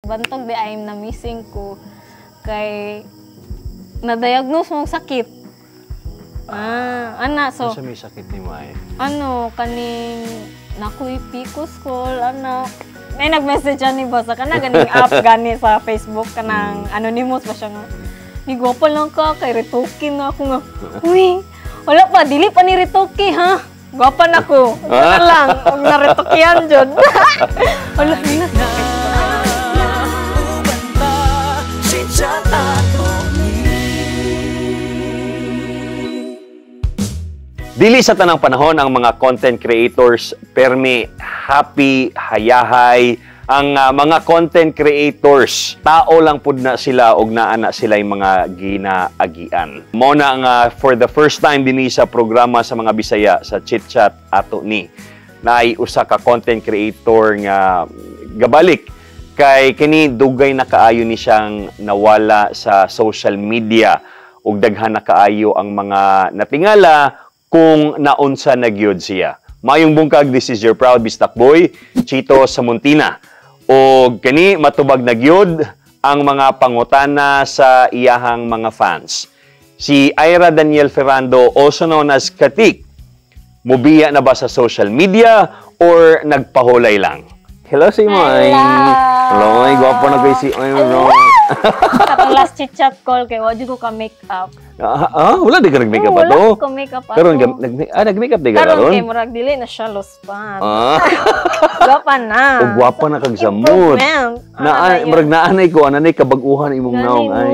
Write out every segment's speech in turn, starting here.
Bantog di ay na missing ko kay na-diagnose mong sakit. Ah, ana, so Unsa may sakit ni Mai? Ano kaning nakuy PCOS call, ana. May nag-message ani ba sa kana ganing app gani sa Facebook, kanang anonymous ba siya nga. "Ni gwapa lang ka kay retoke na ako," nga. Uy, wala pa, dili pa ni retoke ha. Gwapa na ko. Ano lang, og naretokehan jud. Wala na. Uban ta, chit-chat ato ni. Dili sa tanang panahon ang mga content creators permi happy, hayahay. Ang mga content creators, tao lang pud na sila og naa na sila yung mga ginaagian. Mo na nga for the first time dinhi sa programa sa mga Bisaya sa Chit Chat Ato Ni, naay usa ka content creator nga gabalik kay kini dugay na kaayo ni siyang nawala sa social media ug daghan na kaayo ang mga natingala kung naunsa na gyud siya. Mayong bungkag, this is your proud Bisdak boy, Chito Samontina. O kini matubag na gyud ang mga pangutana sa iyahang mga fans. Si Aira Daniel Ferrando, also known as Katik, mubiya na ba sa social media or nagpahulay lang? Hello si Mai. Hello. Hello, ay gwapo na kay si Ay, bro. Katong last chit chat call kay wa jud ko ka make up. Ah, ah, wala di ka nag-makeup Oo, wala ato? ko make up ato. Karon nag-makeup di ka Karon karon? Kay murag dili na siya lospan. Ah, Gwapa na. ug gwapa na kag samot. Improvement. Na Ano na murag naanay ko anay kabag-uhan imong Gani naong mo. ay.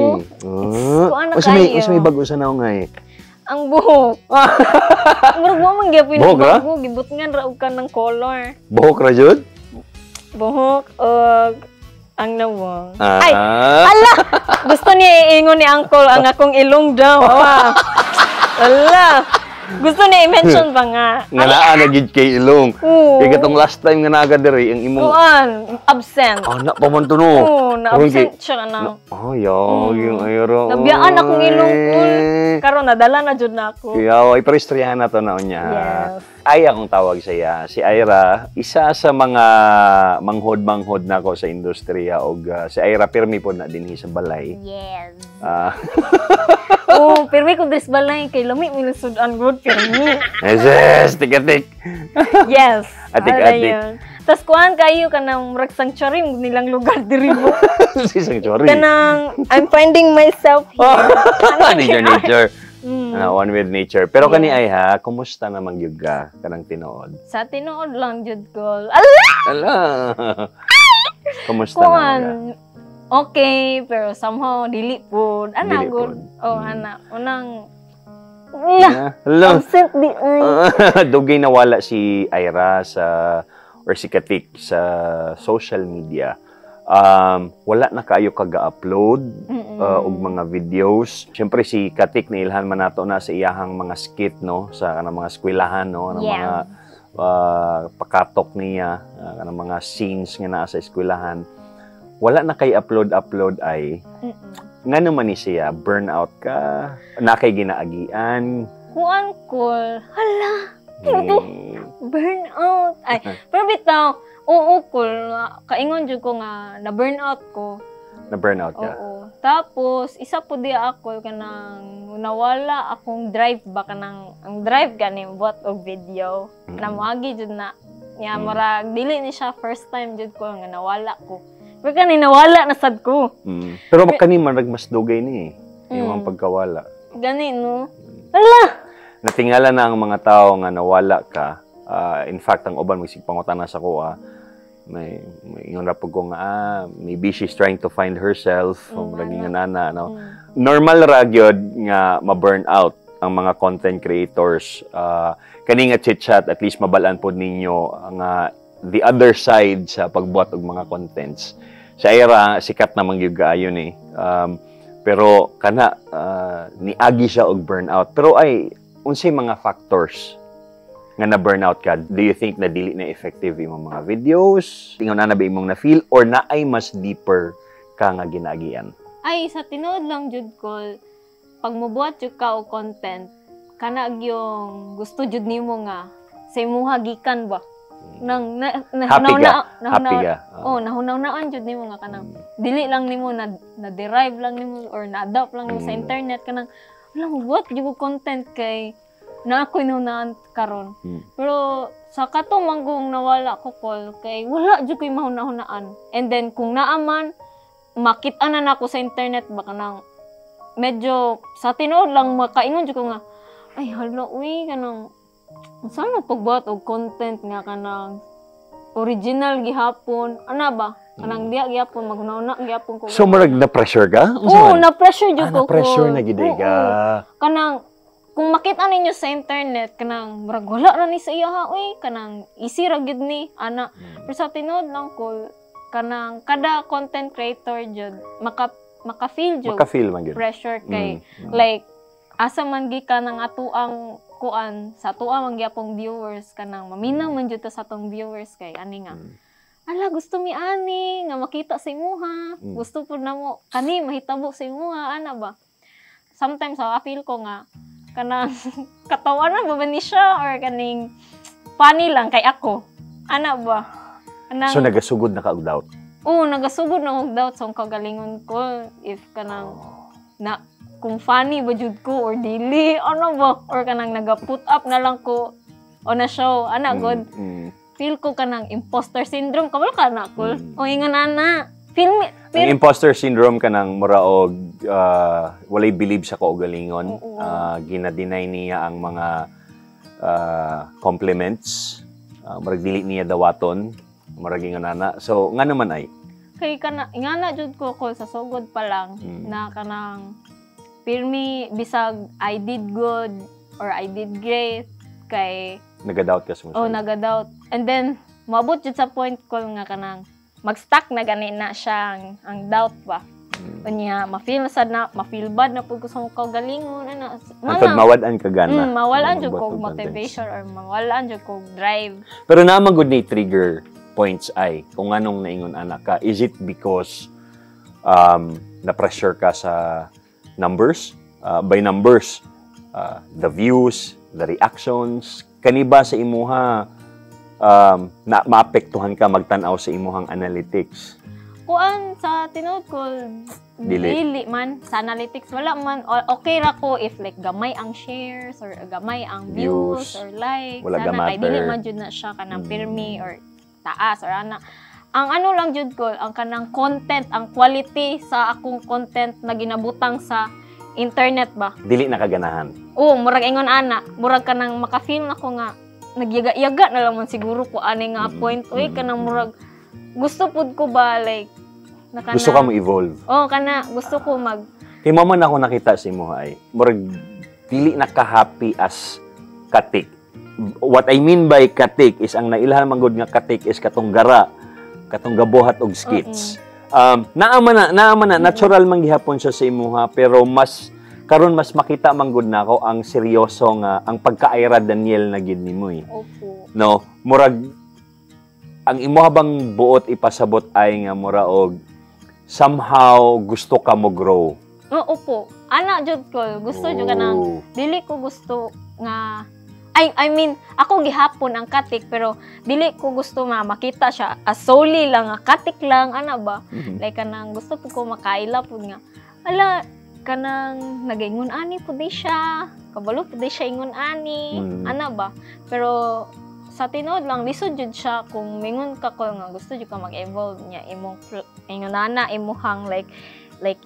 It's kuan na Unsa may kayo. Unsa may bag-o sa naong ay? Ang buhok. Murag wa man gyapon Buhok ra? bago, gibutngan ra og kanang color. Buhok ra jud? Buhok og ang nawong. Ah. Ay, ala! Gusto niya iingon ni Uncle ang akong ilong daw. Awa. Ala. Gusto niya i-mention pa nga. Nga naa na gid kay ilong. Oo. Kay katong last time nga naga diri ang imong Kuan, absent. Ana pa man to, no. Oo, Karon na-absent siya na. Oh, yag yung ayro. Nabiyaan akong ilong ko. Karon nadala na jud na ako. Kaya ay pero istoryahan na to na niya. Yes. Ay akong tawag sa iya, si Aira, isa sa mga manghod-manghod nako sa industriya og si Aira pirmi pod na dinhi sa balay. Yes. Ah, Oo, pirmi ko dres balay kay lami mi lisod-an good pirmi. Yes, tikatik. Yes. Atik, Ala atik. yun. Tas kuan kayo kanang murag sanctuary mo nilang lugar diri mo. Si sanctuary. Kanang I'm finding myself here. Nature, nature. Ah, one with nature. Pero kani ay ha, kumusta naman gyud ka kanang tinuod? Sa tinuod lang jud ko. Ala! Ala. Kumusta naman ka? Kuan okay, pero somehow dili pud. Ana Dili good. pud. Oh, ana. Unang Lah, Ala. absent di ay. Dugay nawala si Aira sa or si Katik sa social media. Wala na kaayo kaga-upload og mga videos. Siyempre si Katik nailhan man nato na sa iyahang mga skit, no, sa kanang mga eskwelahan, no, kanang mga pakatok niya, kanang mga scenes nga naa sa eskwelahan. Wala na kay upload upload ay ngano man ni siya? Burnout ka? Na kay ginaagian? Kuan ko. Hala, burnout. Ay, pero bitaw, oo ko, kaingon jud ko nga na burnout ko. Na burnout ka? Oo. Tapos isa po di ako kanang nawala akong drive ba, kanang ang drive gani buhat og video. Na moagi jud na. Nya murag dili ni siya first time jud ko nga nawala ko. Pero kani nawala na sad ko. Pero kani man mas dugay ni eh. Yung mga pagkawala. Gani no. Ala. Natingala na ang mga tao nga nawala ka. Ah, in fact, ang uban magsigpangutana sa kuha. May ingon ra pud ko nga maybe she's trying to find herself o murag ano. nga nana, no. Normal ra gyud nga ma-burn out ang mga content creators. Kani nga chit chat, at least mabalaan pod ninyo ang the other side sa pagbuhat og mga contents. Sa era sikat namang gyud kaayo ni. Pero kana niagi siya og burnout. Pero ay unsay mga factors nga na burnout ka? Do you think na dili na effective imong mga videos? Ingon na na ba imong na feel or naay mas deeper ka nga ginagian? Ay, sa tinuod lang jud ko, pag mobuhat jud ka og content, kana yung gusto jud nimo nga sa imuha gikan ba. Nang na, na, Happy ka. Na, Happy ka. Oh, nahunahunaan jud nimo nga kanang dili lang nimo na na derive lang nimo or na-adapt lang nimo sa internet, kanang wala mo what jud ko content kay na ako'y nahunaan karon. Pero sa kato manggong nawala ko kol kay wala jud ko'y mahunahunaan. And then kung naa man, makita na nako sa internet ba, kanang medyo sa tinuod lang makaingon jud ko nga, "Ay hala uy, kanang unsa na pagbuhat og content nga kanang original gihapon," ana ba, kanang diya gihapon maghunahuna gihapon ko. So murag na pressure ka? Unsa Oo, man? Na pressure jud Ah, ko. na pressure ko. Na gid Oo. ka. Kanang kung makita ninyo sa internet, kanang murag wala ra ni sa iya ha, uy, kanang easy ra gyud ni ana. Pero sa tinuod lang ko, kanang kada content creator jud maka feel jud Maka-feel man gyud. pressure kay like asa man gikan ang atuang kuan sa atuang man gyapong viewers, kanang maminaw man jud ta sa atong viewers kay ani nga, "Ala, gusto mi ani nga makita sa imuha, gusto pud namo kani mahitabo sa imuha," ana ba. Sometimes ako feel ko nga kanang katawanan ba ni siya or kaning funny lang kay ako, ana ba, kanang So nagasugod na ka og doubt. Oo, nagasugod na og doubt sa akong kagalingon ko if kanang na kung funny ba jud ko or dili, ano ba, or kanang naga-put up na lang ko on a show ana god. Feel ko kanang imposter syndrome, kabalo ka na kul o ingon ana, feel me Ang feel imposter syndrome, kanang mura og walay believe sa kaugalingon. Gina-deny niya ang mga compliments. Murag dili niya dawaton. Murag ingon ana. So nga naman ay? Kay kana ingana jud ko sa sugod pa lang na kanang pirmi bisag I did good or I did great kay Naga-doubt ka sa Oh, naga-doubt. And then moabot jud sa point ko nga kanang mag-stuck na gani na siya ang doubt ba. Unya ma-feel sad na, ma-feel bad na pud ko sa akong kaugalingon ana. Hangtod mawad-an ka gana. Mawalan jud Magbuhat ko og contents. Motivation or mawalan jud ko drive. Pero naa man gud ni trigger points ay kung anong naingon anak ka. Is it because na-pressure ka sa numbers? By numbers, the views, the reactions, kani ba sa imuha na maapektuhan ka magtan-aw sa imuhang analytics? Kuan, sa tinuod ko Dili. Dili man sa analytics, wala man. Okay ra ko if like gamay ang shares or gamay ang views, Views. Or likes Wala ana ga kay dili matter. Man jud na siya kanang pirmi or taas or ana. Ang ano lang jud ko, ang kanang content, ang quality sa akong content na ginabutang sa internet ba. Dili na kaganahan. Oo, murag ingon ana, murag kanang maka-feel na ko nga nagyaga-yaga na lang man siguro ko ani nga point uy, kanang murag gusto pud ko ba, like na kana, Gusto ka mo evolve. Oh, kana gusto ko mag Kay mao man ako nakita sa imuha ay murag dili na ka happy as katik. What I mean by katik is ang nailhan man gud nga katik is katong gara, katong gabuhat og skits. Naa man na, natural man gihapon siya sa imuha, pero mas karon mas makita man gud nako ang seryoso nga ang pagka-Ira Daniel na gid nimo eh. Opo. No, murag ang imuha bang buot ipasabot ay nga mura og somehow gusto ka mo grow. Oh, opo. Ana jud ko, gusto jud kanang dili ko gusto nga I mean, ako gihapon ang katik pero dili ko gusto ma makita siya as solely lang nga katik lang ana ba. Like kanang gusto pud ko makaila pud nga ala kanang nagaingon ani pud di siya, kabalo pud di siya ingon ani, ana ba. Pero sa tinuod lang, lisod jud siya kung mingon ka ko nga gusto jud ka mag-evolve niya imong ingon ana imuhang like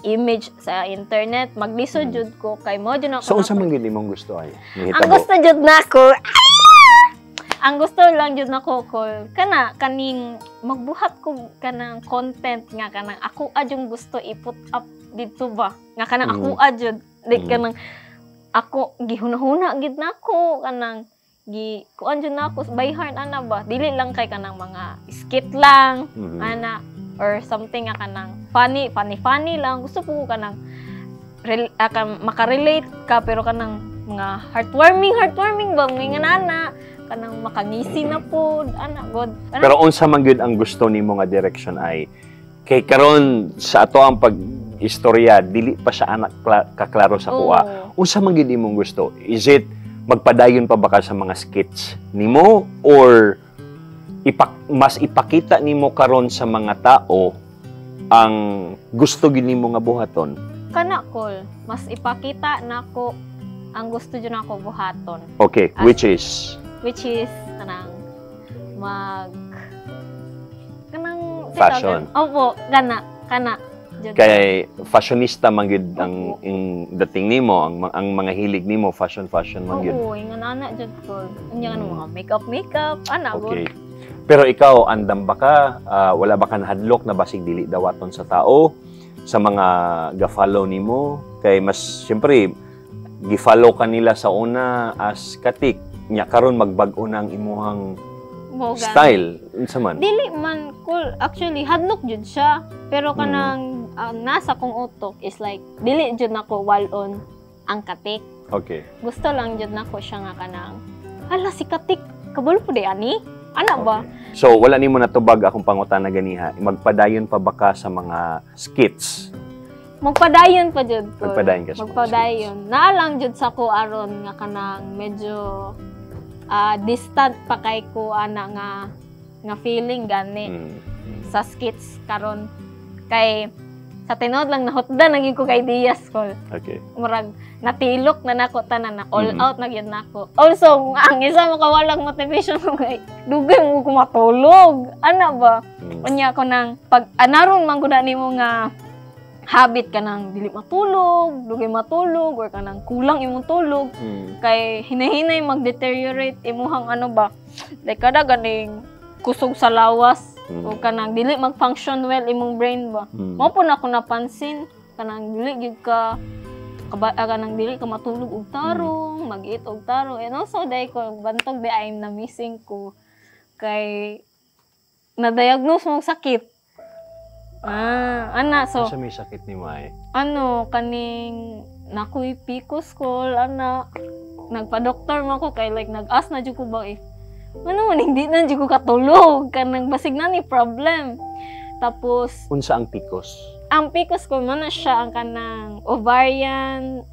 image sa internet, maglisod jud ko kay mo jud ako So unsa man gid imong gusto ay? Ang Nihitabo. Gusto jud nako, ang gusto lang jud nako ko kana kaning magbuhat ko kanang content nga kanang ako yung gusto i-put up dito ba nga kanang ako jud like kanang ako gihunahuna gid nako, kanang gi kuan jud nako by heart ana ba, dili lang kay kanang mga skit lang ana or something nga kanang funny funny funny lang. Gusto po ko kanang makarelate ka pero kanang mga heartwarming heartwarming ba mga nana, kanang makangisi na pod ana god. Kanang, Pero unsa man gyud ang gusto nimo nga direction ay kay karon sa ato ang pag istorya dili pa siya anak kaklaro sa kuha. Oo. Unsa man gyud imong gusto? Is it magpadayon pa ba ka sa mga skits nimo or Mas ipakita nimo karon sa mga tao ang gusto gyud nimo nga buhaton? Kana kol, mas ipakita nako ang gusto jud nako buhaton. Okay, which is? Which is kanang mag kanang Fashion. Opo, kana kana jud. Kay fashionista man gyud ang Opo. Ang dating nimo, ang mga hilig nimo fashion fashion man gyud. Oo, ingon ana jud ko. Unya nga mga makeup makeup ana gud. Okay. Pero ikaw, andam ba ka? Ah, wala ba ka nahadlok na basig dili dawaton sa tao? Sa mga ga-follow nimo? Kay mas, siyempre, gi-follow ka nila sa una as katik. Nya karon magbag-o na ang imuhang Mo gani. style. Unsa man? Dili man cool. Actually, hadlok jud siya. Pero kanang ang nasa kong utok is like dili jud nako wal-on ang katik. Gusto lang jud nako siya nga kanang, "Hala, si katik kabalo po di ani?" Ana ba? Okay. So, wala nimo natubag akong pangutana ganiha. Magpadayon pa ba ka sa mga skits? Magpadayon pa jud ko. Magpadayon ka sa mga Magpadayon. Naa lang jud sa ko aron nga kanang medyo distant pa kay ko ana nga nga feeling gani sa skits karon. Kay sa tinuod lang, nahutdan na gyud ko kay ideas ko. Murag natilok na nako tanan na all out na gyud nako. Also, ang isa makawalang motivation ko kay dugay mo ko matulog. Ana ba? Unya ko nang pag anaron man gud na nimo nga habit ka nang dili matulog, dugay matulog or kanang kulang imong tulog kay hinahinay mag-deteriorate imuhang ano ba, like kada ganing kusog sa lawas o kanang dili mag-function well imong brain ba. Mao po na ako napansin kanang dili gyud ka kaba, kanang dili ka matulog og tarong, mag-eat og tarong. And also dai ko bantog di I'm na missing ko kay na-diagnose mong sakit. Ah, ana, so Unsa may sakit ni Mai? Ano, kaning nakoy PCOS ko, ana, nagpa-doktor man ko kay like nag-ask na jud ko ba if ano man hindi na jud ko katulog kanang basig na ni problem. Tapos Unsa ang PCOS? Ang PCOS ko man na siya ang kanang ovarian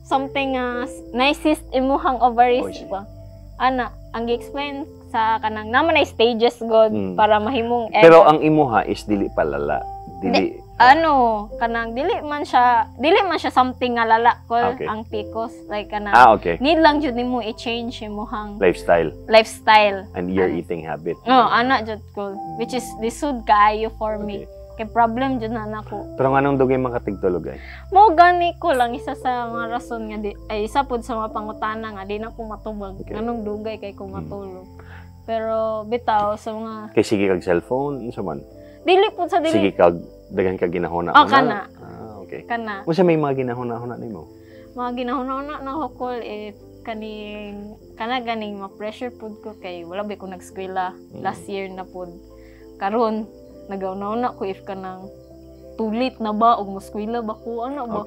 something nga uh, cyst imuhang ovaries Oh, I see. ba. Ana, ang gi-explain sa kanang naman ay stages god para mahimong Pero ang imuha is dili palala. Dili. Ano, kanang dili man siya something nga lala ko ang PCOS, like kanang need lang jud nimo i-change imuhang Lifestyle lifestyle and your Ano. eating habit. No, ana jud ko, which is lisod kaayo for me kay problem jud na nako. Pero nganong dugay makatigtulog ay? Mo gani ko lang isa sa mga rason nga di ay isa pud sa mga pangutana nga di na ko matubag nganong dugay kay ko matulog. Pero bitaw sa mga Kay sige kag cellphone, unsa man? Dili pud sa dili. Sige kag daghan kag ginahuna. Oh, kana. Ah, okay. Kana. Unsa may mga ginahuna-huna nimo? Mga ginahuna na ko kol if kaning kana ganing ma-pressure pud ko kay wala ba ko nagskwela last year na pud. Karon nagauna-una ko if kanang too late na ba og moskwela ba ko, ano ba.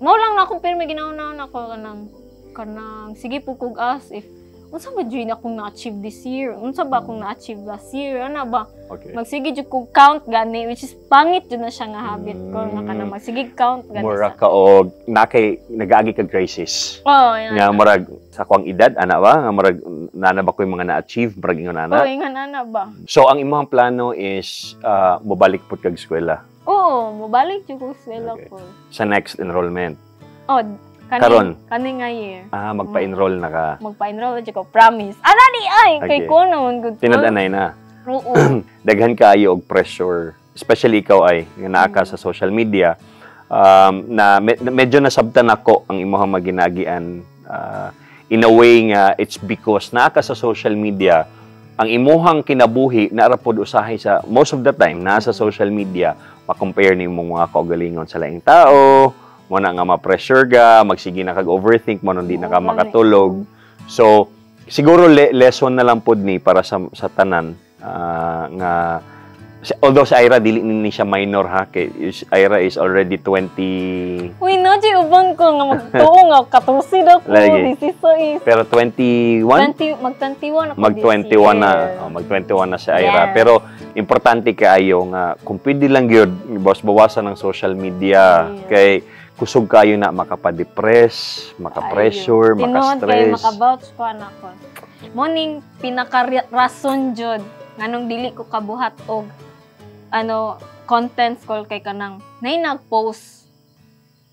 Mao lang na akong pirmi ginauna-una ko kanang kanang sige po kog ask if unsa ba jud akong na-achieve this year, unsa ba akong na-achieve last year, ana ba. Magsige jud kog count gani, which is pangit jud na siya nga habit ko nga kanang magsige count gani Mura sa ka og nakay nagaagi kag crisis. Oh, yun. Nga murag sa kuang edad ana ba nga murag nana ba ko yung mga na-achieve, murag ingon ana. Oh, ingan ana ba. So ang imong plano is mobalik pud kag eskwela Oo, mobalik jud ko eskwela ko. Sa next enrollment? Oh, kani, Karon? Kani nga year. Ah, magpa-enroll na ka. Magpa-enroll jud ko, promise. Ana ni ay kay ko naman good. Tinad-anay na. Oo. Daghan kaayo og pressure, especially ikaw ay nga naa ka sa social media na medyo nasabtan nako ang imong maginagian in a way nga it's because naa ka sa social media, ang imuhang kinabuhi naa ra pod usahay sa most of the time naa sa social media, ma-compare nimo mga kaugalingon sa laing tao mo na nga ma-pressure ka, magsige na kag overthink mo nang di na ka Oo, gani. Makatulog. So siguro lesson na lang pod ni para sa tanan nga although si Ira dili ni siya minor ha, kay Ira is already 20. Uy, no, di uban ko nga magtuo nga 14 na ko, Lagi. 16. Pero 21. 20, mag 21 ako Mag this 21 na year. Oh, mag 21 na si Ira. Yes. Pero importante kaayo nga kung pwede lang gyud, boss, bawasan ng social media kay kusog kayo na makapa-depress, maka-pressure, Ayo. Tinuod kay maka-stress. Maka-vouch ko anak ko. Morning pinaka-rason jud Nganong dili ko kabuhat og ano contents call kay kanang nay nag-post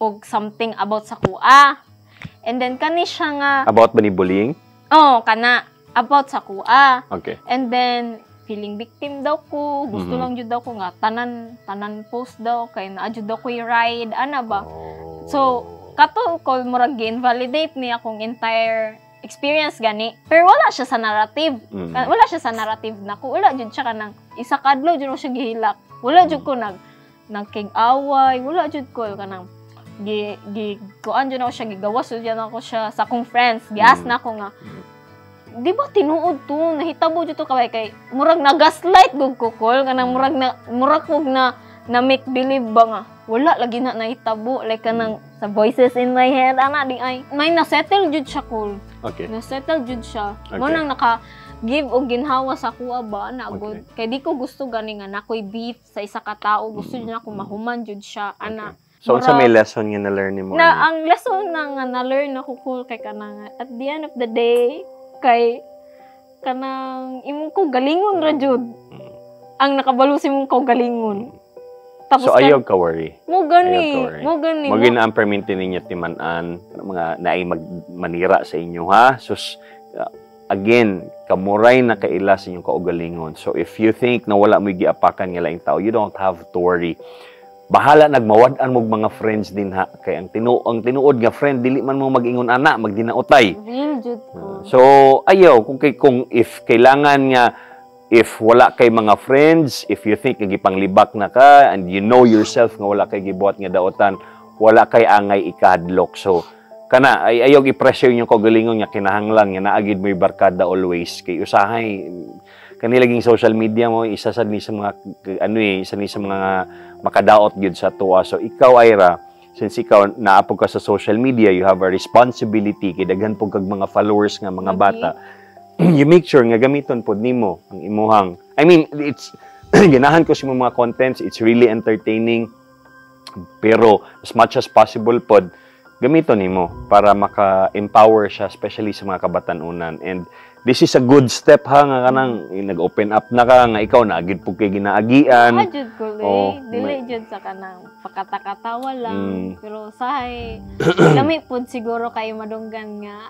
og something about sa kuha. And then kani siya nga About ba ni bullying? Oh, kana about sa kuha. And then feeling victim daw ko, gusto lang jud daw ko nga tanan tanan post daw kay naa jud daw ko'y ride ana ba. Oh. So, kato ko murag gi-invalidate ni akong entire experience gani. Pero wala siya sa narrative. Wala siya sa narrative nako. Wala jud siya kanang isa ka adlaw jud ko siya gihilak. Wala jud ko nagkig-away, wala jud ko kanang gi gi kuan jud ako siya, gigawas jud ako siya sa akong friends. Gias na ako nga di ba tinuod to, nahitabo jud to kay kay murag na gaslight gud ko kol, kanang murag na murag kog na na make believe ba nga wala lagi na nahitabo, like kanang sa voices in my head ana di ay may na-settle jud siya kol. Na-settle jud siya. Mo nang naka give og ginhawa sa kuha ba ana good kay di ko gusto gani nga nakoy beef sa isa ka tawo, gusto jud nako mahuman jud siya ana. So, unsa may lesson nga na-learn nimo? Na ani? Ang lesson na nga na-learn ako cool kay kanang at the end of the day kay kanang imong ko galingon ra jud ang nakabalo sa imong kaugalingon. Tapos So, ayaw ka worry. Mo gani, Ayaw ka worry. Mo gani. Mo gina ang perminti ninyo timan-an, mga naay mag manira sa inyo ha. Sus, again, kamuray na kaila sa inyong kaugalingon. So if you think na wala mo'y giapakan nga laing tao, you don't have to worry. Bahala nagmawad-an mog mga friends din ha kay ang tinuod nga friend dili man mo mag-ingon ana, magdinautay. Real jud ko. So ayaw kung kay kung if kailangan nga if wala kay mga friends, if you think nga gipanglibak na ka and you know yourself nga wala kay gibuhat nga daotan, wala kay angay ikahadlok. So kana ay ayaw i-pressure inyong kaugalingon nga kinahanglan nga naa gid mo'y barkada always kay usahay kanila ging social media mo isa sad ni sa mga ano eh, isa ni sa mga makadaot gyud sa tuwa. So ikaw, Aira, since ikaw naa pud ka sa social media, you have a responsibility kay daghan pud kag mga followers nga mga bata. You make sure nga gamiton pod nimo ang imuhang, I mean, it's ganahan ko sa imong mga contents, it's really entertaining, pero as much as possible pod gamiton nimo para maka-empower siya, especially sa mga kabatanunan. And this is a good step ha nga kanang nag-open up na ka nga ikaw na gid pud kay ginaagian. Ah, jud ko Oh, eh. Dili jud sa kanang pakatakatawa lang. Pero sahay, lami pud siguro kayo madunggan nga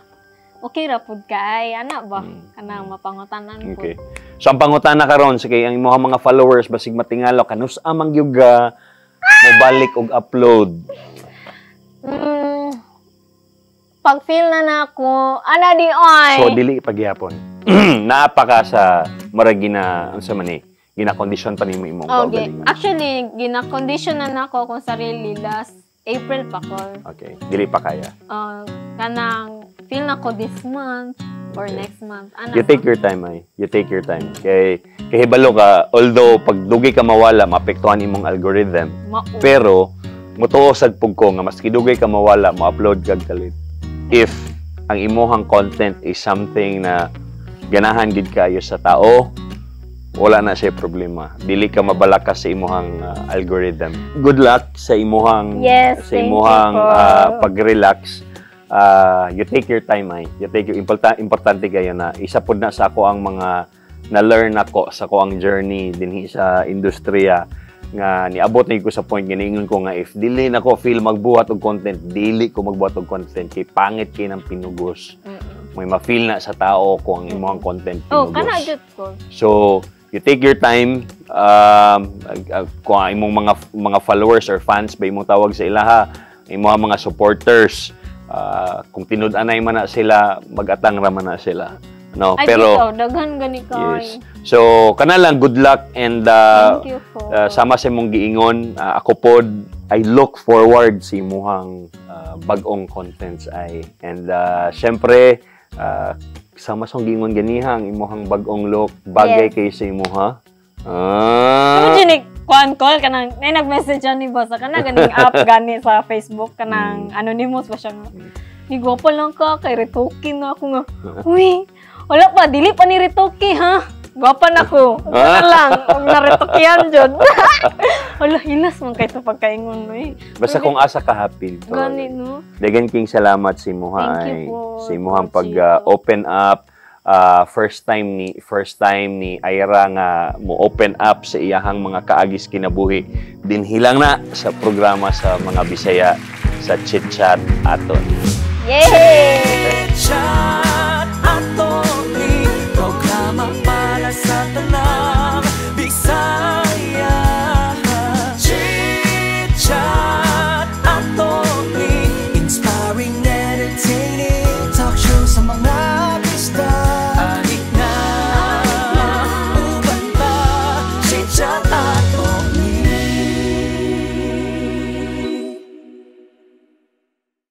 okay ra pud kay ana ba, kanang mapangutanan pud. Okay. So ang pangutana karon sa kay ang imong mga followers basig matingalo kanus amang gyud ka mobalik og upload? Pag feel na nako, ana di oy. So dili pagyapon. Naa pa ka sa murag gina unsa man ni gina-kondisyon pa nimo imong kaugalingon. Actually, gina-condition na nako akong sarili last April pa ko. Okay. Dili pa kaya. Kanang feel na ko this month or next month. Ana You take your time ay. You take your time. Kay kay hibalo ka, although pag dugi ka mawala maapektuhan imong algorithm, Mao. pero mutuo sad pug ko nga maski dugay ka mawala, mo-upload kag kalit. If ang imuhang content is something na ganahan gid kayo sa tao, wala na siya problema. Dili ka mabalakas sa imuhang algorithm. Good luck sa imuhang Yes, sa thank you imuhang po. Pag-relax. You take your time ay. You take your importante kayo na isa pud na sa ako ang mga na-learn ako sa ko ang journey dinhi sa industriya nga niabot na ko sa point nga niingon ko nga if dili na ko feel magbuhat og content, dili ko magbuhat og content kay pangit kay ng pinugos. May ma-feel na sa tao kung ang imong content Oh, pinugos. kana jud ko. So, you take your time, kung ang imong mga followers or fans ba imong tawag sa ilaha, imong mga supporters, kung tinud-anay man na sila, mag-atang ra man na sila. No, Ay, pero bitaw, daghan gani kay. Yes. So, kana lang, good luck and Thank you po. Sama sa imong giingon, ako pod I look forward sa imuhang bag-ong contents ay. And syempre, sama sa giingon ganiha ang imuhang bag-ong look bagay kay sa imuha. Ah. Ano jud ni kuan call kanang nay nag-message ani ba sa kana ganing app gani sa Facebook, kanang anonymous ba siya nga. Ni gwapo lang ka kay retoke na ako nga. Uy, wala pa, dili pa ni retoke ha. Gwapa na ko. Wala lang, og naretokean jud. Wala, hilas man kay to pagkaingon eh. Basta kung asa ka happy. Gani no. Dagan king salamat sa imuha Thank you ay po, sa imuhang pag Chito. open up. First time ni Aira nga mo open up sa iyahang mga kaagis kinabuhi dinhi lang na sa programa sa mga Bisaya sa Chit Chat Aton. Yay! Chat.